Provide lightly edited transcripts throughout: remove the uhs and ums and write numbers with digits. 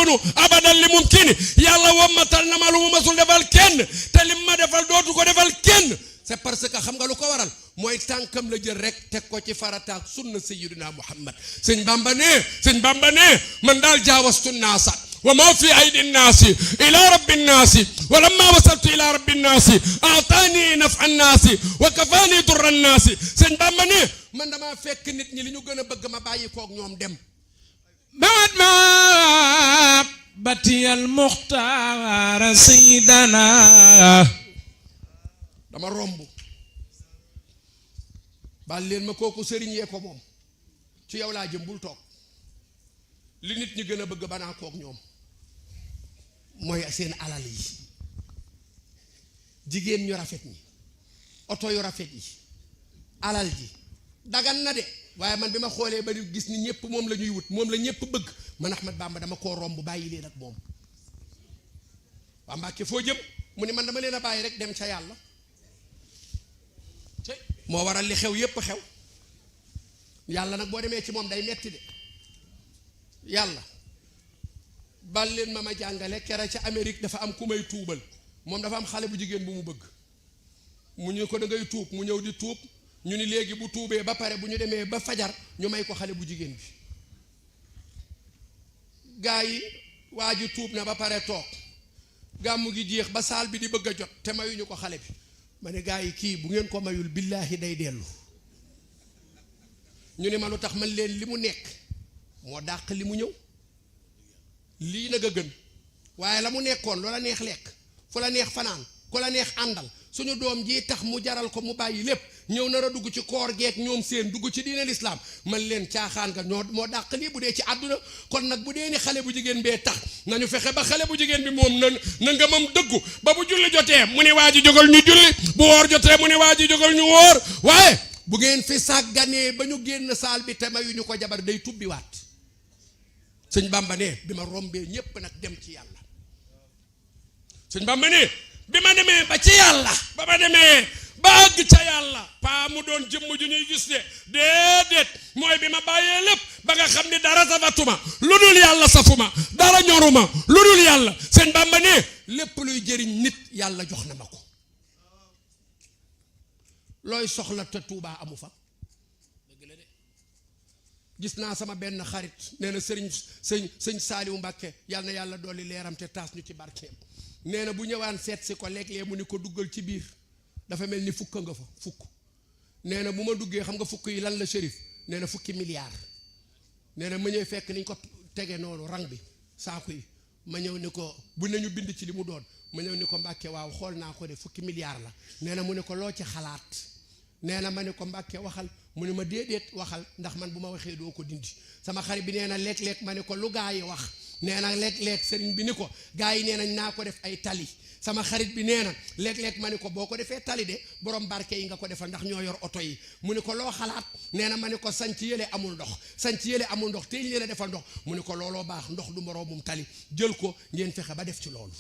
yakunu abadan li mumkini yàlla wommatal na ma lu mu masul defal kenn te lim ma defal dootu ko defal kenn c'est parce que xam nga lu ko waral mooy tànkam la jël rek teg ko ci farataak sunna sayyidina Muhammad sëñ Bamba ne man daal jaawastu naasa wa ma fi aydi nnaasi ila rabbi nnaasi wa lamma wasaltu ila rabbi nnaasi aataani nafa nnaasi wa kafaani durra nnaasi sëñ Bamba ne man damaa fekk nit ñi li ñu gën a bëgg ma bàyyi koog ñoom dem بعد ما بتي المختار سيدنا dama romb baal leen ma kooku sëriñ yee ko moom ci yow laa jëm bul toog li nit ñi gën a bëgg banaa koog ñoom mooy seen alal yi jigéen ñu rafet ñi oto yu rafet yi alal ji dagan na de waaye man bi ma xoolee ba gis ni ñëpp moom la ñuy wut moom la ñëpp bëgg man Ahmad Bamba dama koo romb bàyyi leen ak moom waa Mbàkke foo jëm mu ne man dama leen a bàyyi rek dem ca yàlla moo waral li xew yépp xew yàlla nag boo demee ci moom day metti de yàlla bal leen ma jàngale kera ca Amérique dafa am ku may tuubal moom dafa am xale bu jigéen bu mu bëgg mu ñu ko da ngay tuub mu ñëw di tuub ñu ni léegi bu tuubee ba pare bu ñu demee ba fajar ñu may ko xale bu jigéen bi gaa yi waa ji tuub na ba pare toog gàmmu gi jeex ba saal bi di bëgg a jot te mayuñu ko xale bi ma ne gaa yi kii bu ngeen ko mayul billaahi day dellu ñu ne ma lu tax man leen li mu nekk moo dàq li mu ñëw lii nag a gën waaye la mu nekkoon loola neex lekk fu la neex fanaan ku la neex àndal suñu doom ji tax mu jaral ko mu bàyyi lépp ñëw nar a dugg ci koor geek ñoom seen dugg ci diine lislaam man leen caaxaan nga ñoo moo dàq lii bu dee ci àdduna kon nag bu dee ni xale bu jigéen bee tax nañu fexe ba xale bu jigéen bi moom na nga mam dëggu ba bu julli jotee mu ne waa ji jógal ñu julli bu woor jotee mu ne waa ji jógal ñu woor waaye bu ngeen fi sàgganee ba ñu génn saal bi te mayuñu ko jabar day tubbiwaat sëñ Bamba ne bi ma rombee ñépp nag dem ci yàlla sëñ Bamba ne bi ma demee ba ci yàlla ba ma demee ba àgg ca yàlla paa mu doon jëmm ju ñuy gis de déedéet mooy bi ma bàyyee lépp ba nga xam ni dara safatuma lu dul yàlla safuma dara ñoruma lu dul yàlla sëñ Bamba ne lépp luy jëriñ nit yàlla jox na ma ko looy soxla te Tuubaa amu fa gis naa sama benn xarit nee na sëñ Saaliwu Mbàkke yàlla na yàlla dolli leeram te taas ñu ci barkeem nee na bu ñëwaan seet si ko léeg-léeg mu ni ko duggal ci biir dafa mel ni fukk nga fa fukk nee na bu ma duggee xam nga fukk yi lan la shérif nee na fukki milliards nee na ma ñëw fekk niñ ko tege noonu rang bi saaku yi ma ñëw ni ko bu nañu bind ci li mu doon ma ñëw ni ko Mbàkke waaw xool naa ko de fukki milliards la nee na mu ne ko loo ci xalaat nee na ma ne ko Mbàkke waxal mu ne ma déedéet waxal ndax man bu ma waxee doo ko dindi sama xarit bi nee na léeg-léeg ma ne ko lu gaa yi wax nee na léeg-léeg sëriñ bi ni ko gaa yi nee nañ naa ko def ay tali sama xarit bi nee na léeg-léeg ma ne ko boo ko defee tali de borom barke yi nga ko defal ndax ñoo yor oto yi mu ne ko loo xalaat nee na ma ne ko sanc yële amul ndox sanc yële amul ndox te leen a defal ndox mu ne ko looloo baax ndox du moroomum tali jël ko ngeen fexe ba def ci loolu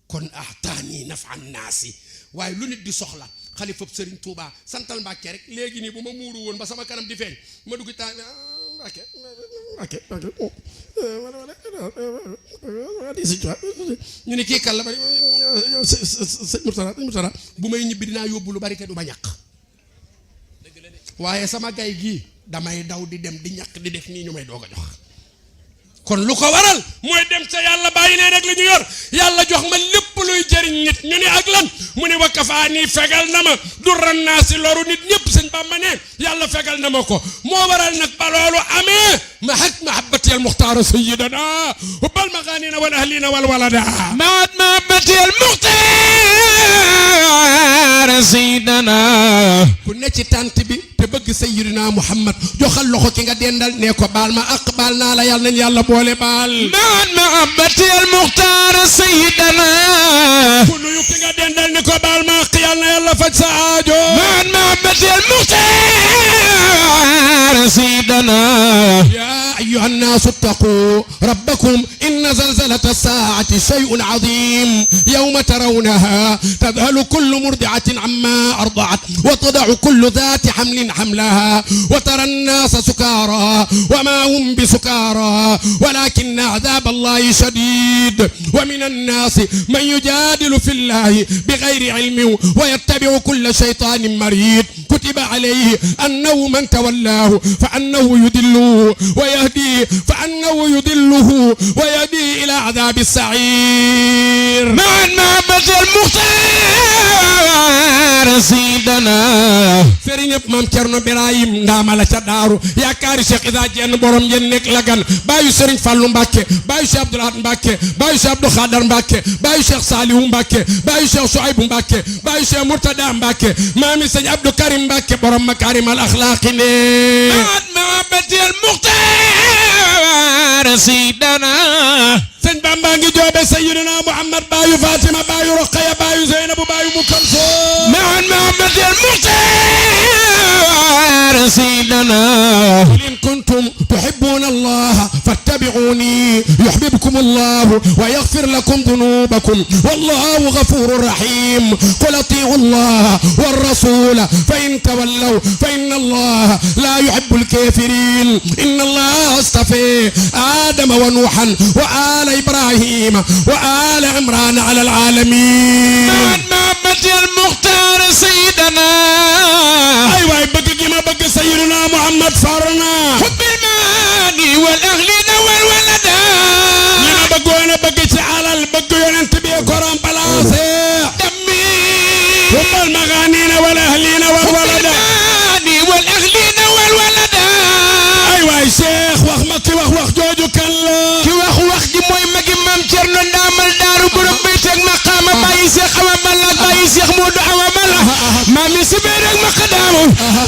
kon ahtaani nafan naasi waaye lu nit di soxla xalifa sëriñ Touba santal Mbàkke rek léegi nii bu ma muuru woon ba sama kanam di feeñ ma dugg temps ñu ne kii kan la ba sëñ Murtala bu may ñibbi dinaa yóbbu lu bari te du ma ñàkk waaye sama gay gii damay daw di dem di ñàkk di def nii ñu may doog a jox kon lu ko waral mooy dem ca yàlla bàyyi leen rek li ñu yor yàlla jox ma lépp luy jëriñ nit ñu ne ak lan mu ne wa kafaani fegal na ma durran naa si loru nit ñëpp sëñ Bamba ne yàlla fegal na ma ko moo waral nag ba loolu amee ma haj mahabbati al muxtaar sayyidana hubbal magaanina wal ahlina wal walada بعد ما بتي المختار سيدنا ku ne ci tant bi te bëgg sayyidina Muhammad joxal loxo ki nga dendal ne ko baal ma ak baal naa la yàlla nañ yàlla boole baal بعد ما بتي المختار سيدنا ku nuyu ki nga dendal ne ko baal ma ak yàlla na yàlla faj sa aajo بعد ما بتي المختار سيدنا yaa أيها الناس اتقوا ربكم إن زلزلة الساعة شيء عظيم يوم ترونها تذهل كل مرضعة عما أرضعت وتضع كل ذات حمل حملها وترى الناس سكارى وما هم بسكارى ولكن عذاب الله شديد ومن الناس من يجادل في الله بغير علم ويتبع كل شيطان مريد كتب عليه أنه من تولاه فأنه يضله ويهدي إلى عذاب السعير. مع المحبة المختار سيدنا Serigne Maam Cerno Birahim Ndaamala ca Daaru yaakaari Cheikh Issa Diène borom ngeen nekk Lagan baayu Serigne Fallou Mbacke baayu Cheikh Abdoul Ahad Mbacke baayu Cheikh Abdou Khadar Mbacke baayu Cheikh Saliou Mbacke baayu Cheikh Souaibou Mbacke baayu Cheikh Mourtada Mbacke maami Sëñ Abdou Karim Mbacke borom makarim al akhlaqi ne محبة المختار سيدنا Sëñ Bamba ngi joobe Sayyidina Muhammad baayu Fatima baayu Rokhaya baayu Zeynabu baayu Mukalsum مع المحبة المختار سيدنا قل إن كنتم تحبون الله فاتبعوني يحببكم الله ويغفر لكم ذنوبكم والله غفور رحيم قل اطيعوا الله والرسول فإن تولوا فإن الله لا يحب الكافرين إن الله اصطفى آدم ونوحا وآل إبراهيم وآل عمران على العالمين. مع المحبة المختار سيدنا أيوة بقى ما بقى سيدنا محمد صارنا حب المال والأهلين والولدا لما بقوا أنا بقى على البقوا ينتبه قرآن بلاسي دمي حب المغانين والأهلين والولدا المال والأهلين والولدا أيوة يا شيخ وخمكي وخ جوجو كلا ki wax ji mooy magi Maam Cerno Ndaamal Daaru borom bayt ak maqaama bàyyi Seex Awa Balla bàyyi Seex Moodu Awa Balla maami Sibeer ak maqadaamu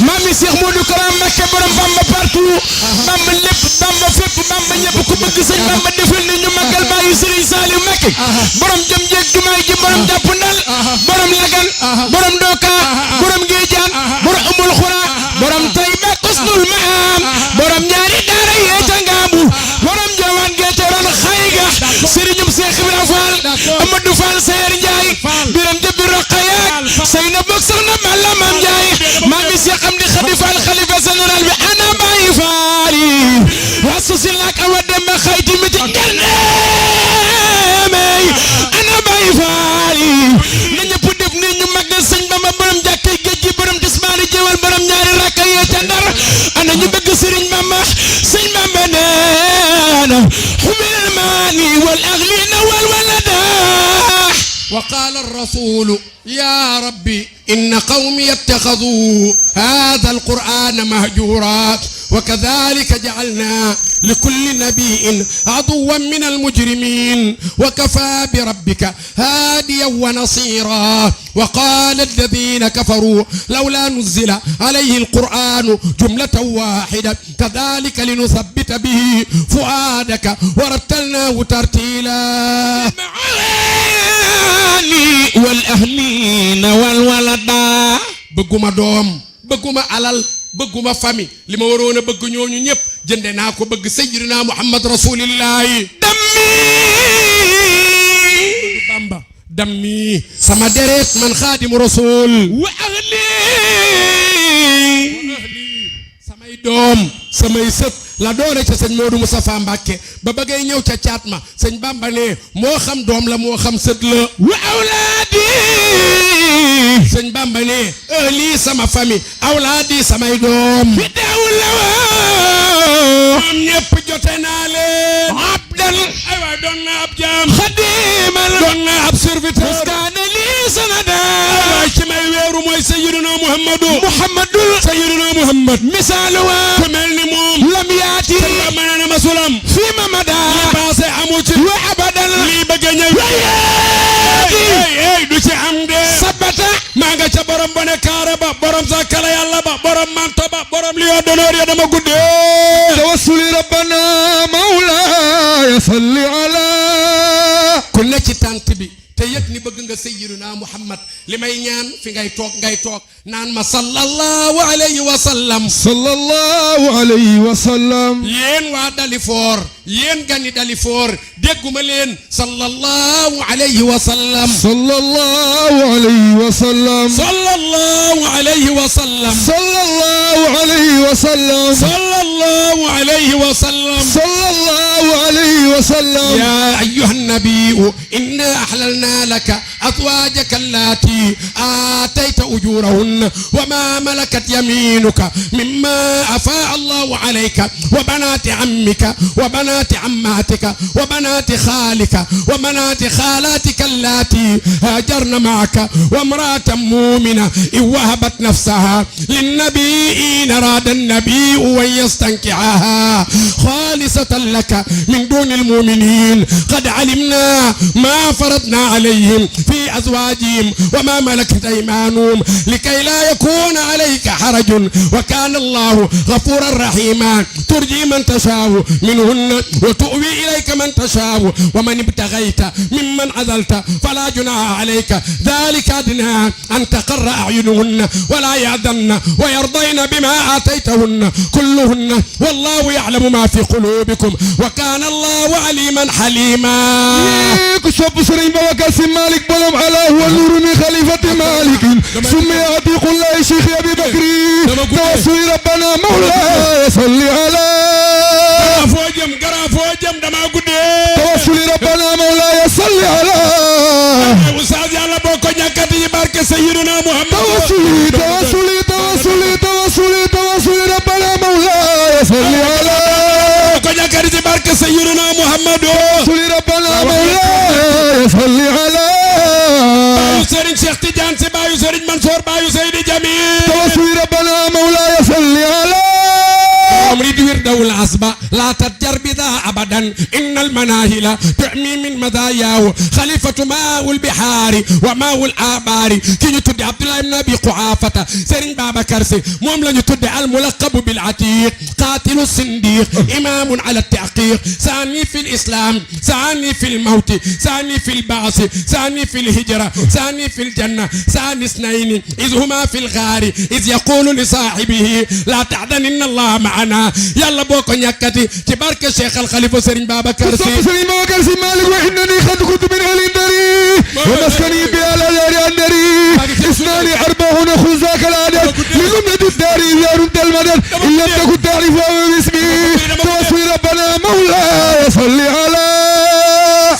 maami Seex Moodu Karam Mbakke borom Bamba partout Bamba lépp Bamba fépp Bamba ñëpp ku bëgg sëñ Bamba defal ni ñu màggal bàyyi Sëriñ Saaliw Mbakke borom jëm jeeg jumaay ji borom jàpp ndal borom Lagan borom Dooka borom Géejaan borom Umul Xura borom Tayba Usnul Maam borom ñaari daara yee ca Ngaabu borom Jawaan Géete ron xayga sëriñum Seex Ibra Faal Amadou Fall Seer Njaay biram jëbbi Roqaya Seyna bok soxna Balla Maam Njaay maami Seex Amdi Xadi Faal xalifa général bi ana Baay Faal wasu si lak awa demba xayti mi ci ngarneemey ana Baay Faal na ñëpp def ni ñu mag sëñ Bamba borom jàkkay géej gi borom tismaani jëwal borom ñaari rakka yee ca Ndar ana ñu bëgg sëriñ Bamba sëñ Bamba neena حمل المال والأغلين والولدا. وقال الرسول يا ربي إن قومي اتخذوا هذا القرآن مهجورا وكذلك جعلنا لكل نبي عدوا من المجرمين وكفى بربك هاديا ونصيرا. وقال الذين كفروا لولا نزل عليه القرآن جملة واحدة كذلك لنثبت به فؤادك ورتلناه ترتيلا. والأهلين والولدا bëgguma doom bëgguma alal bëgguma famille li ma waroon a bëgg ñooñu ñëpp jënde naa ko bëgg sayyidina Muhammad rasulillahi. Bamba dammi sama deret man xaadimu rasul wa ahli samay doom samay sët la doore ca sëñ Modou Moustapha Mbacke ba bëggay ñëw ca caat ma sëñ Bamba ne moo xam doom la moo xam sët la. wa awlaadi sëñ Bamba ne lii sama famille awlaadi samay doom fi dawla ñoom ñëpp jote naa leen abdan ay waay doon naa ab jaam xadiman doon naa ab serviteur muskaana lii sanada ay waay ci may weeru mooy sayyiduna Muhammadul sayyiduna Muhammad misaalu wa ku mel ni moom lam yaati sëñ Bamba nee na masulam fi mamada li passé amu ci wa abadan lii bëgg a ñëw du ci am de sabata maa nga ca borom bone kaara ba borom sa kala yàlla ba borom manto ba borom li yoo d'honneur ya dama guddee tawassuli rabbana mawlaaya salli ala ku ne ci tànt bi te yëg ni bëgg bëgg nga sayyiduna Muhammad li may ñaan fi ngay toog naan ma sallallahu alayhi wa sallam sallallahu alayhi wa sallam yéen waa Dalifor yéen gani Dalifor dégguma leen sallallahu alayhi wa sallam sallallahu alayhi wa sallam sallallahu alayhi wa sallam sallallahu alayhi wa sallam sallallahu alayhi wa sallam sallallahu alayhi wa sallam يا أيها النبي إنا أحللنا لك أزواجك اللاتي آتيت أجورهن وما ملكت يمينك مما أفاء الله عليك وبنات عمك وبنات عماتك وبنات خالك وبنات خالاتك اللاتي هاجرن معك وامرأة مؤمنة إن وهبت نفسها للنبي إن أراد النبي أن يستنكحها خالصة لك من دون المؤمنين قد علمنا ما فرضنا عليهم في أزواجهم وما ملكت أيمانهم لكي لا يكون عليك حرج وكان الله غفورا رحيما ترجي من تشاء منهن وتؤوي إليك من تشاء ومن ابتغيت ممن عزلت فلا جناح عليك ذلك أدنى أن تقر أعينهن ولا يأذن ويرضين بما آتيتهن كلهن والله يعلم ما في قلوبكم وكان الله عليما حليما كشوف سرين بوكاس مالك بلوم على هو النور من خليفة مالك سمي عتيق الله شيخ أبي بكر توسل ربنا مولاي صل على غرافوجم دما غودي توسل ربنا مولاي صل على استاذ يالا بوكو ñakati barke sayyidina Muhammad توسل ربنا مولاي صل على ko ñakati barke sayyidina Muhammad توسل ربنا مولاي صل على Serigne Cheikh Tidiane Sy bayu Serigne Mansour bayu Seydi Jamil توسل ربنا مولاي صل على أمري ورد العصبة لا تتجر بذا أبدا إن المناهل تعمي من مذاياه خليفة ماء البحار وماء الآبار كي يتدي عبد الله بن أبي قحافة سيرين بابا كرسي موم لا يتدي الملقب بالعتيق قاتل الصنديق إمام على التحقيق ساني في الإسلام ساني في الموت ساني في البعث ساني في الهجرة ساني في الجنة ساني اثنين إذ هما في الغار إذ يقول لصاحبه لا تحزن إن الله معنا يلا بوكو ñakati ci barke Cheikh Al Khalifa Serigne Babacar Sy Serigne Babacar Sy Malick وإنني قد كنت من أهل الدري ومسكني بأهل دار الدري إثنان أربعون خزاك العدد لجملة الدار يا رد المدد إن لم تكن تعرفه باسمي توصي ربنا مولاي صل على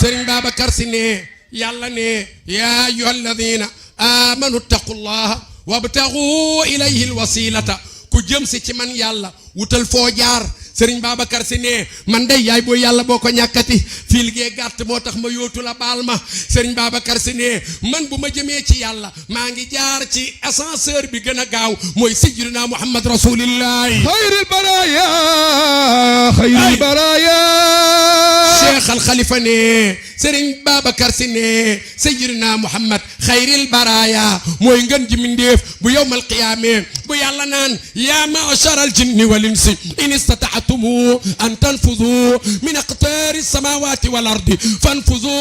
Serigne Babacar Sy ne yàlla ne يا أيها الذين آمنوا اتقوا الله وابتغوا إليه الوسيلة ku jëm si ci man yàlla wutal foo jaar Serigne Babacar Sy ne man day yaay booy yàlla boo ko ñàkkati fii liggéey gàtt moo tax ma yóotu la baal ma Serigne Babacar Sy ne man bu ma jëmee ci yàlla maa ngi jaar ci ascenseur bi gën a gaaw mooy sayyidina Muhammad rasulillahi xayril baraaya xayril baraaya Cheikh Al Khalifa ne Serigne Babacar Sy ne sayyidina Muhammad xayril baraaya mooy ngën ji mindeef bu yawmal qiyaame bu yàlla naan yaa ma'shara al-jinni wal insi in istata'tum an tanfudhu min aqtari as-samawati wal ardi fanfudhu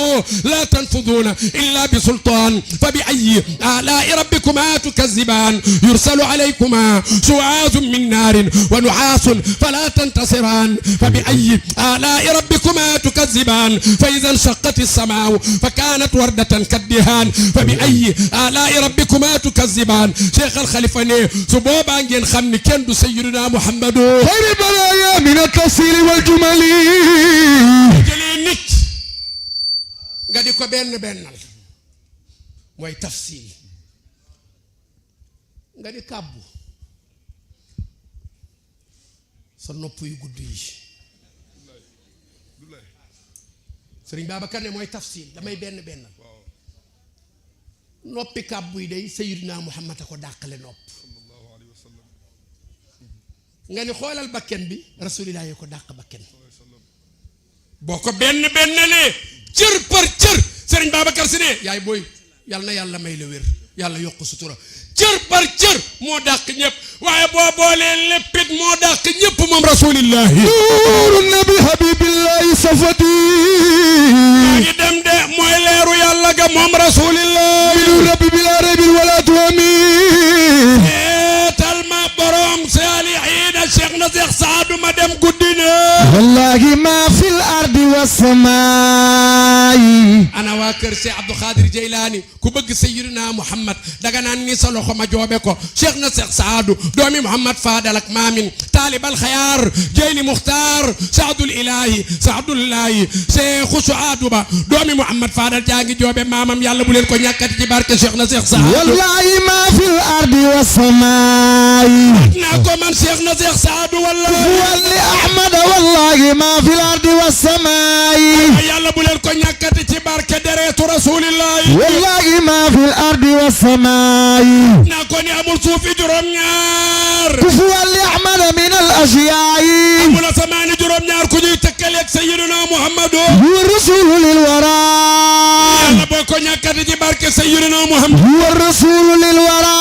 la tanfudhuna illa bi sultan fa bi ayyi ala'i rabbikuma tukazziban yursalu alaykuma shu'azun min narin wa nuhasun fala tantasiran fa bi ayyi ala'i rabbikuma tukazziban fa idha inshaqqat as-sama'u fakanat wardatan kaddihan fa bi ayyi ala'i rabbikuma tukazziban Cheikh Al Khalifa ne su boobaa ngeen xam ni kenn du sayyidina Muhammadu xayril baraaya min at-tafsil wal jumal jëlee nit nga di ko benn bennal mooy tafsil nga di kàbbu sa nopp yu gudd yi Sëriñ Babacar ne mooy tafsil damay benn bennal noppi kàbbu yi day sayyidina Muhammad a ko dàqale nopp nga ni xoolal bakken bi rasulillah yi ko dàq bakken boo ko benn bennalee cër par cër Serigne Babacar Sy ne yaay booy yàlla na yàlla may la wér yàlla yokk sutura cër par cër moo dàq ñëpp waaye boo boolee léppit moo dàq ñëpp moom rasulillahi nuuru nabi habibillahi safati maa ngi dem de mooy leeru yàlla ga moom رسول الله من ربي بلا ريب ولا تومين تلما بروم صالحين شيخنا شيخ سعد ما دم قدنا والله ما في الأرض والسماء ana waa kër Cheikh Abdou Khadir Jeylaani ku bëgg Sayyidina Muhammad daga naan ni sa loxo ma joobe ko Cheikh na Cheikh Saadu doomi Muhammad Fadal ak maamin taalibal xayaar Jeyli Muxtaar Saadul Ilaahi Saadullahi Cheikh Suaadu Ba doomi Muhammad Fadal jaa ngi joobe maamam yàlla bu leen ko ñàkkati ci barke Cheikh na Cheikh Saadu والله ما في الأرض والسماء naa ko man Cheikh na Cheikh Saadu wallahi والله أحمد والله ما في الأرض والسماء yàlla bu leen ko ñàkkati ci barke deretu rasulillahi والله ما في الأرض والسماء naa ko ni amul suufi juróom ñaar كفوا لأحمد من الأشياء amul asamaani juróom ñaar ku ñuy tëkkaleeg Sayyidina Muhammadu هو الرسول للورى yàlla boo ko ñàkkati ci barke Sayyidina Muhammad هو الرسول للورى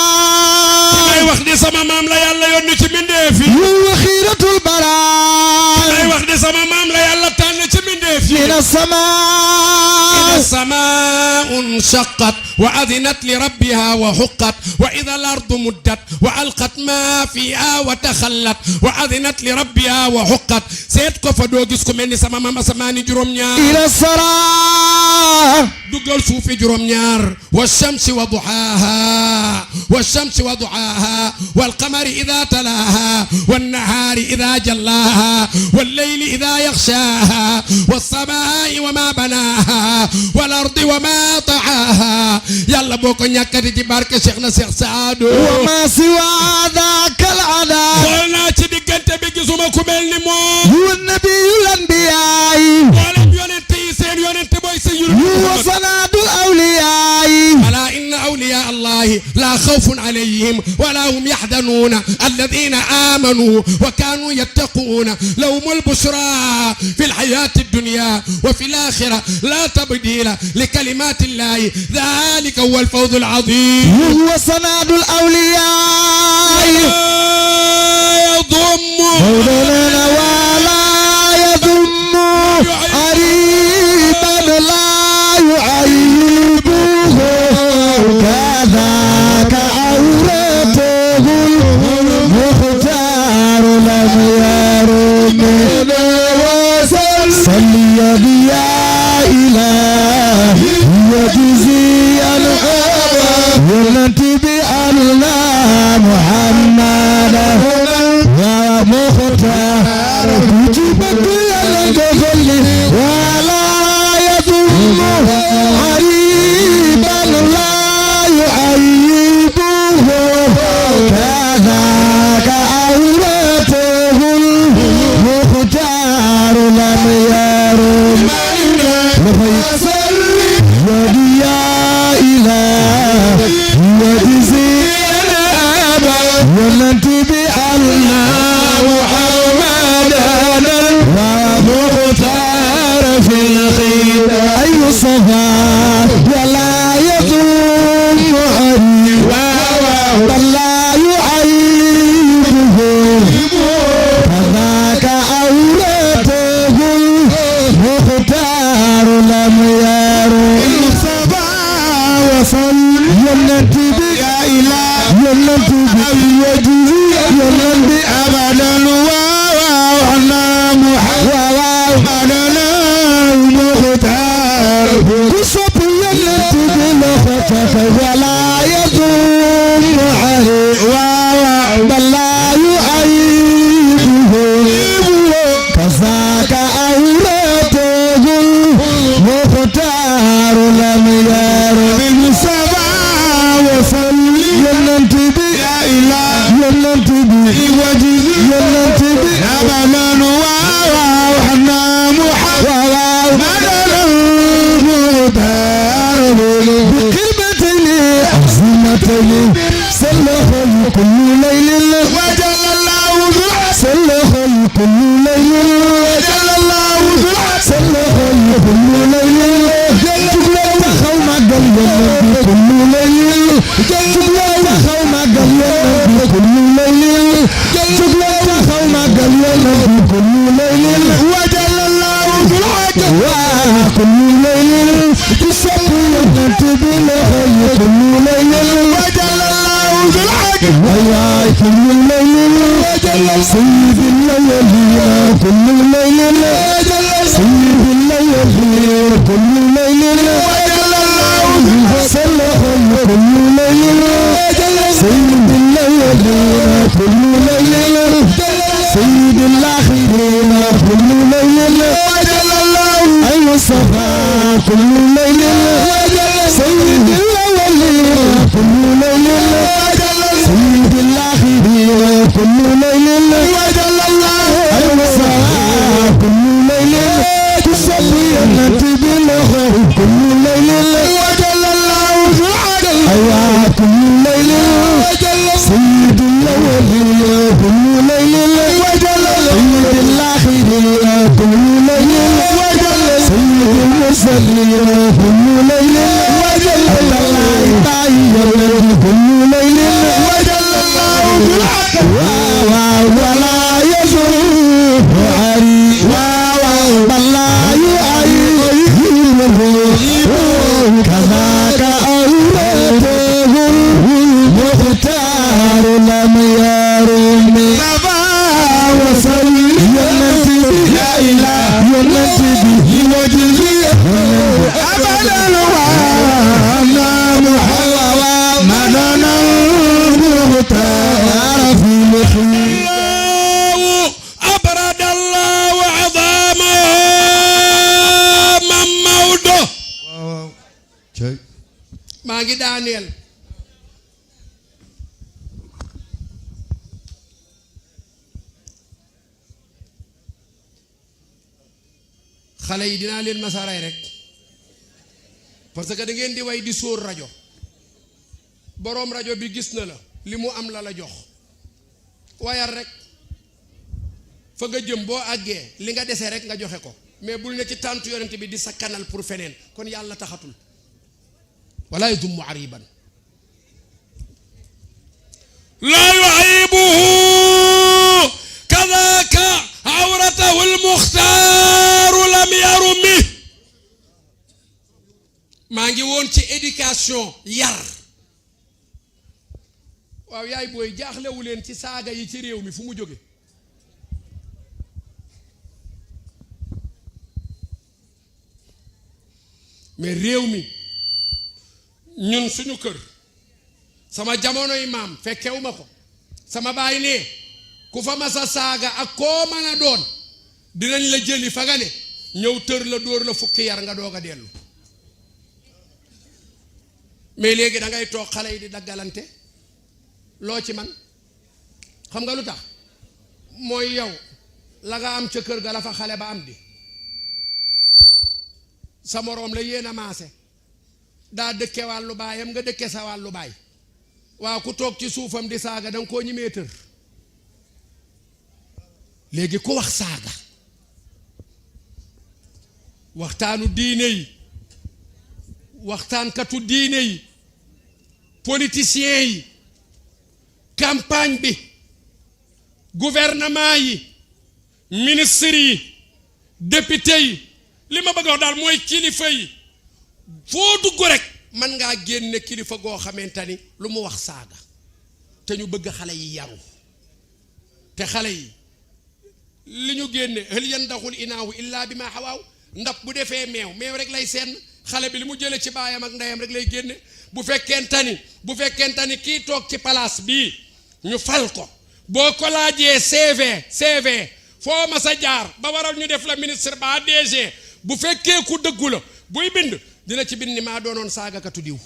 may wax di sama maam la yàlla yónni ci mbindeef yi هو خيرة البراء may wax di sama maam la yàlla tànn ci mbindeef yi من السماء السماء انشقت وأذنت لربها وحقت وإذا الأرض مدت وألقت ما فيها وتخلت وأذنت لربها وحقت سيتكو فدوغيسكو مني سما ماما سماني جروم ñaar إلى السراء dugal suufi juróom ñaar والشمس وضحاها والشمس وضحاها والقمر إذا تلاها والنهار إذا جلاها والليل إذا يغشاها والسماء وما بناها والأرض وما طحاها يلا بوكو ñàkkati ci barke Cheikh na Cheikh Saadu وما سوى ذاك العدا xool naa ci diggante bi gisuma ku mel ni moom هو النبي الأنبياء mboolem yonente yi seen yonente booy Sayyidina هو Muhammad سناد الأولياء ألا إن أولياء الله لا خوف عليهم ولا هم يحزنون الذين آمنوا وكانوا يتقون لهم البشرى في الحياة الدنيا وفي الآخرة لا تبديل لكلمات الله ذلك هو الفوز العظيم هو سناد الأولياء يضم مولانا ولا يضم قريبا لا يعيبه كذاك عورته المختار لم يرم صلي يا إلهي وجزيا ونتبع محمدا ومختار كتبك يلقفل ولا يضم غريبا لا يعيبه كذاك عورته المختار لم يرم يا إلهي وجزينا ونتبع محمدا ومختار في الخير أي صفا ولا يضم بل لا يعيبه كذاك أولته المختار لم يرم وصل ينتبه يا إله ينتبه وجزي ينتبه أبدا وعنا محمدنا المختار كسب ينتبه لفتك ولا يضم عليه بل لا يعيبه كذاك أولته المختار لم يرم ينتبه يا إله ينتبه وجزي ينتبه أبدا وحنا محمدنا المختار بكلمتين عظيمتين سلخ كل ليل وجل الله سلخ كل ليل وجل الله سلخ كل ليل جل خوما قلب كل ليل جل خوما قلب كل ليل جل خوما قلب كل ليل وجل الله كل ليل تسبح كل الليل وجل سيد الليالي كل الليل وجل سيد الليالي كل الليل وجل الله صلى كل الليل وجل سيد الليالي كل الليل سيد الآخرين كل الليل وجل الله المصطفى كل الليل وجل سيد الأولين كل الليل وجل سيد الآخرين كل الليل وجل الله المصطفى كل الليل تصلي التي بالخير كل الليل وجل الله أيوة كل الليل وجل سيد الأولين كل الليل وجل سيد الآخرين كل الليل وجل سيد المرسلين كل الليل وجل الله تعالى كل الليل وجل الله ولا يزور عري ولا يعيب كذاك أولاده المختار لم يرم نبا وصل ينتي لا إله ينتي به وجزي أبدا وأنا محوى مدنا المختار في الخير الله أبرد الله عظامه من موده maa ngi daaneel xale yi dinaa leen masaray rek parce que da ngeen di way di sóor rajo boroom rajo bi gis na la li mu am la la jox wayal rek fa nga jëm boo àggee li nga dese rek nga joxe ko mais bul ne ci tàntu yonent bi di sa kanal pour feneen kon yàlla taxatul ولا يذم عريبا لا يعيبه كذاك عورته المختار لم يرمه maa ngi woon ci éducation yar waaw yaay booy jaaxlewu leen ci saaga yi ci réew mi fu mu jóge mais réew mi ñun suñu kër sama jamonoy maam fekkewuma ko sama baay ne ku fa masa saaga ak koo mën a doon dinañ la jëli fa nga ne ñëw tër la dóor la fukki yar nga doog a dellu mais léegi da ngay toog xale yi di daggalante loo ci man xam nga lu tax mooy yow la nga am ca kër ga la fa xale ba am di sa moroom la yéen a maase daa dëkke wàllu baayam nga dëkke sa wàllu baay waaw ku toog ci suufam di saaga danga koo ñimee tër léegi ku wax saaga waxtaanu diine yi waxtaankatu diine yi politiciens yi campagne bi gouvernement yi ministres yi député yi li ma bëgg a wax daal mooy kilifa yi foo dugg rek man ngaa génne kilifa goo xamante ni lu mu wax saaga te ñu bëgg xale yi yaru te xale yi li ñu génne hal yandaxul inaahu illa bi ma xawaaw ndab bu defee meew rek lay seen xale bi li mu jële ci baayam ak ndeyam rek lay génne bu fekkente ni kii toog ci place bii ñu fal ko boo ko laajee CV foo ma sa jaar ba waral ñu def la ministre ba DG bu fekkee ku dëggu la buy bind dina ci bind ni maa doonoon saagakatu diw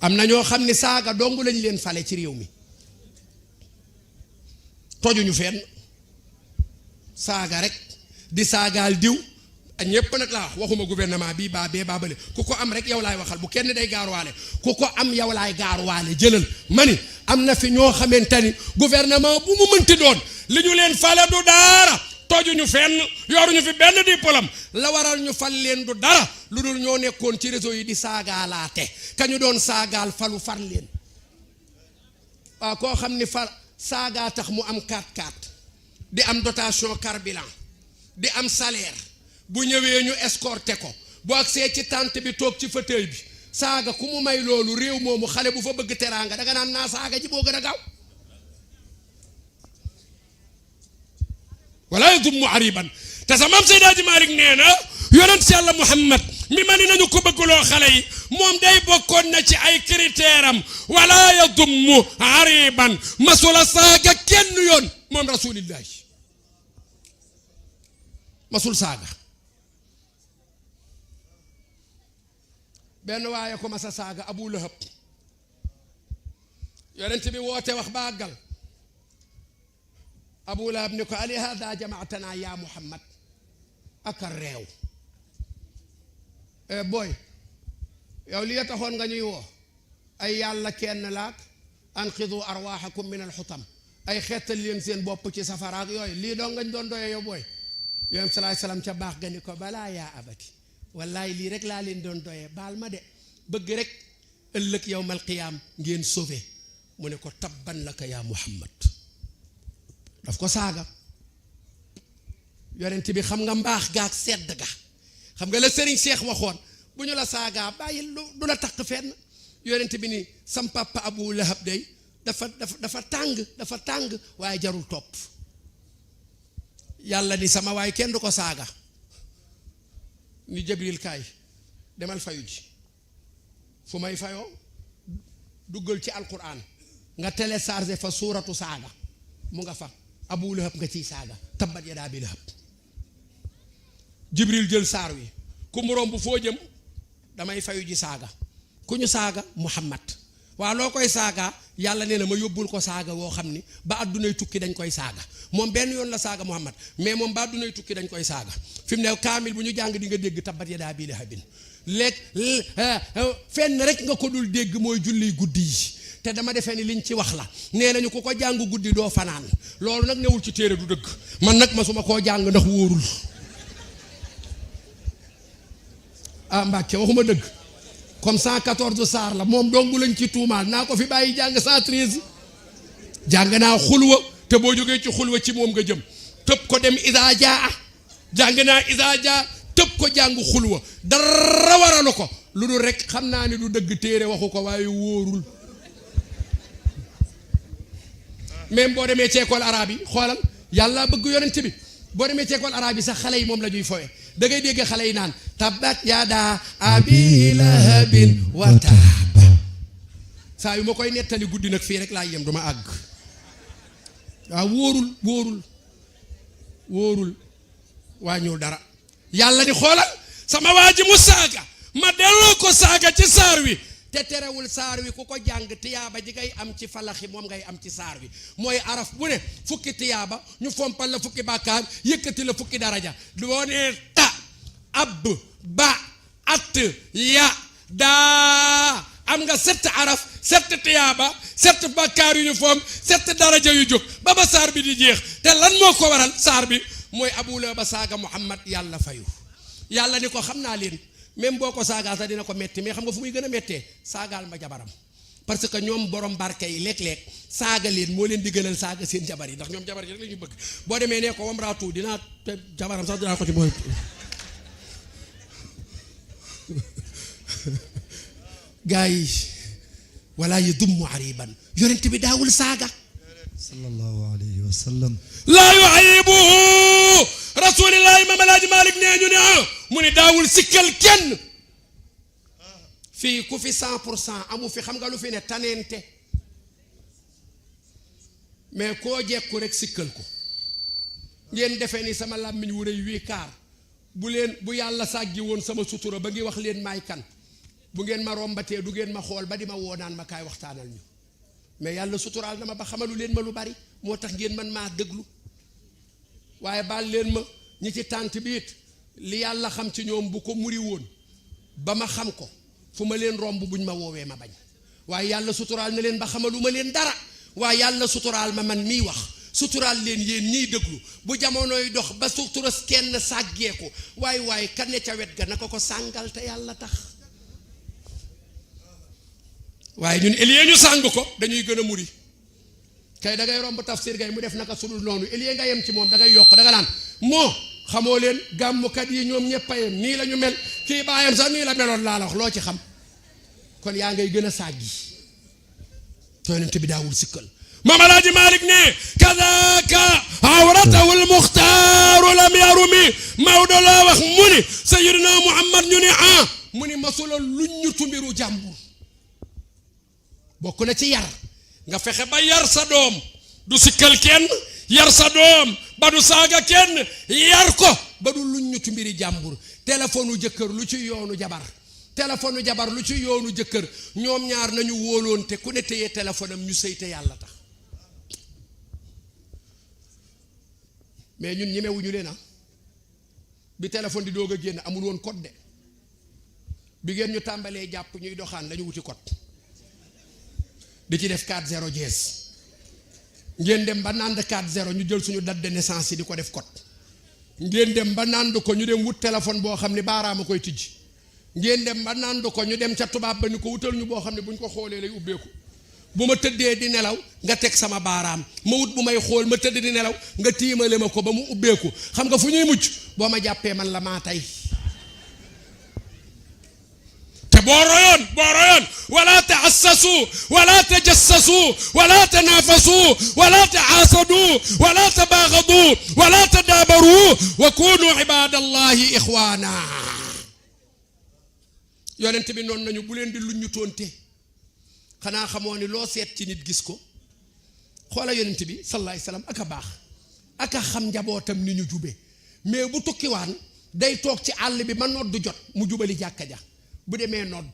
am na ñoo xam ni saaga dong lañ leen fale ci réew mi tojuñu fenn saaga rek di saagaal diw ñépp nag laa waxuma gouvernement bii baa bee baa bële ku ko am rek yow laay waxal bu kenn day gaaruwaale ku ko am yow laay gaaruwaale jëlal mani am na fi ñoo xamante ni gouvernement bu mu mënti doon li ñu leen fale du dara tojuñu fenn yoruñu fi benn diplôme la waral ñu fal leen du dara lu dul ñoo nekkoon ci réseau yi di saagaalaate kañu doon saagaal falu far leen waaw koo xam ni far saagaa tax mu am 4x4 di am dotation carburant di am salaire bu ñëwee ñu escorté ko bu agsee ci tente bi toog ci fauteuil bi saaga ku mu may loolu réew moomu xale bu fa bëgg teraanga danga naan naa saaga ji boo gën a gaaw wala yadummu ariban te sa maam Seydi Hadji Malick nee na yonent si yàlla Muhammad mi ma ni nañu ko bëggloo xale yi moom day bokkoon na ci ay critère am wala yadummu ariban masula saaga kenn yoon moom rasulillahi masul saaga benn waaye ko masa saaga Abu Lahab yonent bi woote wax bàggal Abu Lahab ni ko ali hada jamaatana ya Muhammad aka réew booy yow li taxoon nga ñuy woo ay yàlla kenn laak anqidu arwahakum min alxutam ay xeetal leen seen bopp ci safaraak yooyu lii doon ngañ doon doye yow booy yonent salaay salaam ca baax ga ni ko balaa yaa abati wallaay lii rek laa leen doon doyee baal ma de bëgg rek ëllëg yawmal qiyaam ngeen sauvé mu ne ko tabban laka yaa Muhammad daf ko saaga yonent bi xam nga mbaax gaak sedd ga xam nga la Serigne Cheikh waxoon bu ñu la saagaa bàyyi du la takk fenn yonent bi ni sam papa Abu Lahab day dafa tàng waaye jarul topp yàlla ni sama waay kenn du ko saaga ni Jibril kaay demal fayu ji fu may fayoo duggal ci alquran nga téléchargé fa suuratu saaga mu nga fa Abu Lahab nga ciy saaga tabbat yadaa bi Lahab Jibril jël saar wi ku mu romb foo jëm damay fayu ji saaga ku ñu saaga Muhammad waa loo koy saaga yàlla nee na ma yóbbul ko saaga woo xam ni ba addunay tukki dañ koy saaga moom benn yoon la saaga Muhammad mais moom ba addunay tukki dañ koy saaga fi mu ne kaamil bu ñu jàng di nga dégg tabbat yadaa bi Lahabin léegi fenn rek nga ko dul dégg mooy julli guddi yi te dama defee ni liñ ci wax la nee nañu ku ko jàng guddi doo fanaan loolu nag newul ci téere du dëgg man nag masuma koo jàng ndax wóorul ah Mbàkke waxuma dëgg comme 114 saar la moom dongu lañ ci tuumaal naa ko fi bàyyi jàng 113 jàng naa xulwa te boo jógee ci xulwa ci moom nga jëm tëb ko dem isaa jaa jàng naa isaa jaa tëb ko jàng xulwa dara waralu ko lu dul rek xam naa ni du dëgg téere waxu ko waaye wóorul même boo demee ci école arabe yi xoolal yàlla bëgg yonent bi boo demee ci école arabe yi sax xale yi moom la ñuy fowe da ngay dégg xale yi naan tabbat yadaa abi lahabin wa taaba saa yu ma koy nettali guddi nag fii rek laa yem duma àgg waaw wóorul wàññiwul dara yàlla ni xoolal sama waa ji mu saaga ma delloo ko saaga ci saar wi te terewul saar wi ku ko jàng tiyaaba ji ngay am ci falaxi moom ngay am ci saar wi mooy araf bu ne fukki tiyaaba ñu fompal la fukki bàkkaar yëkkati la fukki daraja boo nee ta ab ba at ya daa am nga 7 araf 7 tiyaaba 7 bàkkaar yu ñu foom 7 daraja yu jóg ba saar bi di jeex te lan moo ko waral saar bi mooy Abu Lahab ba saaga Muhammad yàlla fayu yàlla ni ko xam naa leen même boo ko saagaa sax dina ko metti mais xam nga fu muy gën a mettee saagaal ma jabaram parce que ñoom borom barke yi léeg-léeg saaga leen moo leen di gënal saaga seen jabar yi ndax ñoom jabar yi rek la ñu bëgg boo demee nee ko wamraatu dinaa te jabaram sax dinaa ko ci mooy gaa yi wala yadummu ariban yonent bi daawul saaga sallallahu alayhi wa sallam laa yuayibuhu rasulillahi Imam Alaaji Malik nee ñu ne mu ne daawul sikkal kenn fii ku fi 100% amu fi xam nga lu fi ne taneente mais koo jekku rek sikkal ko ngeen defee ni sama làmmiñ wu rëy wii kaar bu yàlla sàggi woon sama sutura ba ngi wax leen maay kan bu ngeen ma rombatee du ngeen ma xool ba di ma woo naan ma kaay waxtaanal ñu mais yàlla suturaal na ma ba xamalu leen ma lu bari moo tax ngeen man maa déglu waaye baal leen ma ñi ci tànt bi it li yàlla xam ci ñoom bu ko muri woon ba ma xam ko fu ma leen romb buñ ma woowee ma bañ waaye yàlla suturaal na leen ba xamalu ma leen dara waaye yàlla suturaal ma man miy wax suturaal leen yéen ñiy déglu bu jamonoy dox ba suturas kenn sàggeeku waaye ka ne ca wet ga na ko sàngal te yàlla tax waaye ñun elie ñu sàng ko dañuy gën a muri kay da ngay romb tafsir gay mu def naka sudul noonu elie nga yem ci moom da ngay yokk da nga naan moo xamoo leen gàmmukat yi ñoom ñëpp a yem nii la ñu mel kii baayam sax nii la meloon laa la wax loo ci xam kon yaa ngay gën a sàggi yonent bi daawul sikkal Maam Alaaji Malik ne kadaka awratahu almuxtaaru lam yarumi Maodo laa wax mu ni Sayyidina Muhammad ñu ni mu ni masula luñ ñu tumbiru jàmbur bokk na ci yar nga fexe ba yar sa doom du sikkal kenn yar sa doom ba du saaga kenn yar ko ba du luñ ñu tumbiri jàmbur téléphone u jëkkër lu ci yoonu jabar téléphone u jabar lu ci yoonu jëkkër ñoom ñaar nañu wóoloonte ku ne téye téléphone am ñu sëy te yàlla tax mais ñun ñemewuñu leen bi téléphone di doog a génn amul woon code de bi ngeen ñu tàmbalee jàpp ñuy doxaan lañu wuti code di ci def 40 jees ngeen dem ba nand 40 ñu jël suñu date de naissance yi di ko def code ngeen dem ba nand ko ñu dem wut téléphone boo xam ne baaraama koy tijji ngeen dem ba nand ko ñu dem ca tubaab ba ni ko wutal ñu boo xam ne buñ ko xoolee lay ubbeeku bu ma tëddee di nelaw nga teg sama baaraam ma wut bu may xool ma tëdd di nelaw nga tiimale ma ko ba mu ubbeeku xam nga fu ñuy mucc boo ma jàppee man la maa tey te boo royoon wala taassasu wala tajassasu wala tanafasu wala taasadu wala tabaagadu wala tadaabaru wa kunu ibadallahi ixwaana yonent bi noonu nañu bu leen di luñ ñu toonte xanaa xamoo ni loo seet ci nit gis ko xoola yonent bi sallallahu alayhi wasallam ak a baax ak a xam njabootam ni ñu jube mais bu tukkiwaan day toog ci àll bi ma nodd jot mu jubali jàkka ja bu demee nodd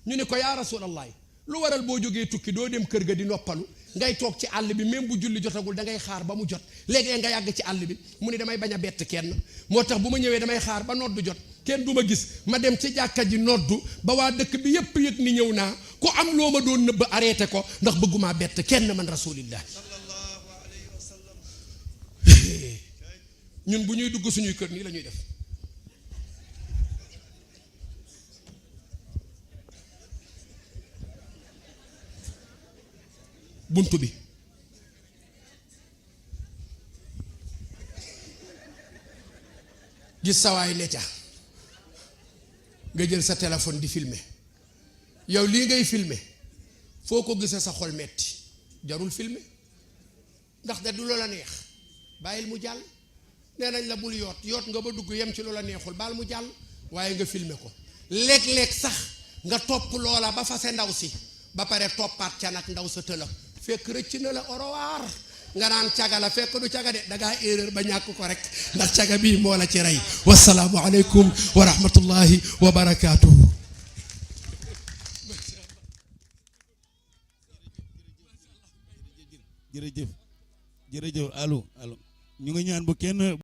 ñu ne ko yaa rasulallah lu waral boo jógee tukki doo dem kër ga di noppalu ngay toog ci àll bi même bu julli jotagul da ngay xaar ba mu jot léegi nga yàgg ci àll bi mu ne damay bañ a bett kenn moo tax bu ma ñëwee damay xaar ba nodd jot kenn du ma gis ma dem ci jàkka ji noddu ba waa dëkk bi yépp yëg ni ñëw naa ku am loo ma doon nëbb arrêté ko ndax bëggumaa bett kenn man rasulillah ñun bu ñuy dugg suñuy kër nii la ñuy def buntu bi gis sawaay ne ca nga jël sa téléphone di filmer yow lii ngay filmer foo ko gisee sa xol metti jarul filmer ndax da du loola neex bàyyil mu jàll nee nañ la bul yoot nga ba dugg yem ci loola neexul baal mu jàll waaye nga filmer ko léeg-léeg sax nga topp loola ba fase ndaw si ba pare toppaat ca nag ndaw sa tëla fekk rëcc na la orowaar nga naan caga la fekk du caga de dangaa erreur ba ñàkk ko rek ndax caga bii moo la ci rey wasalaamu aleykum wa rahmatullahi wa barakaatuhu jërëjëf allo ñu ngi ñaan bu kenn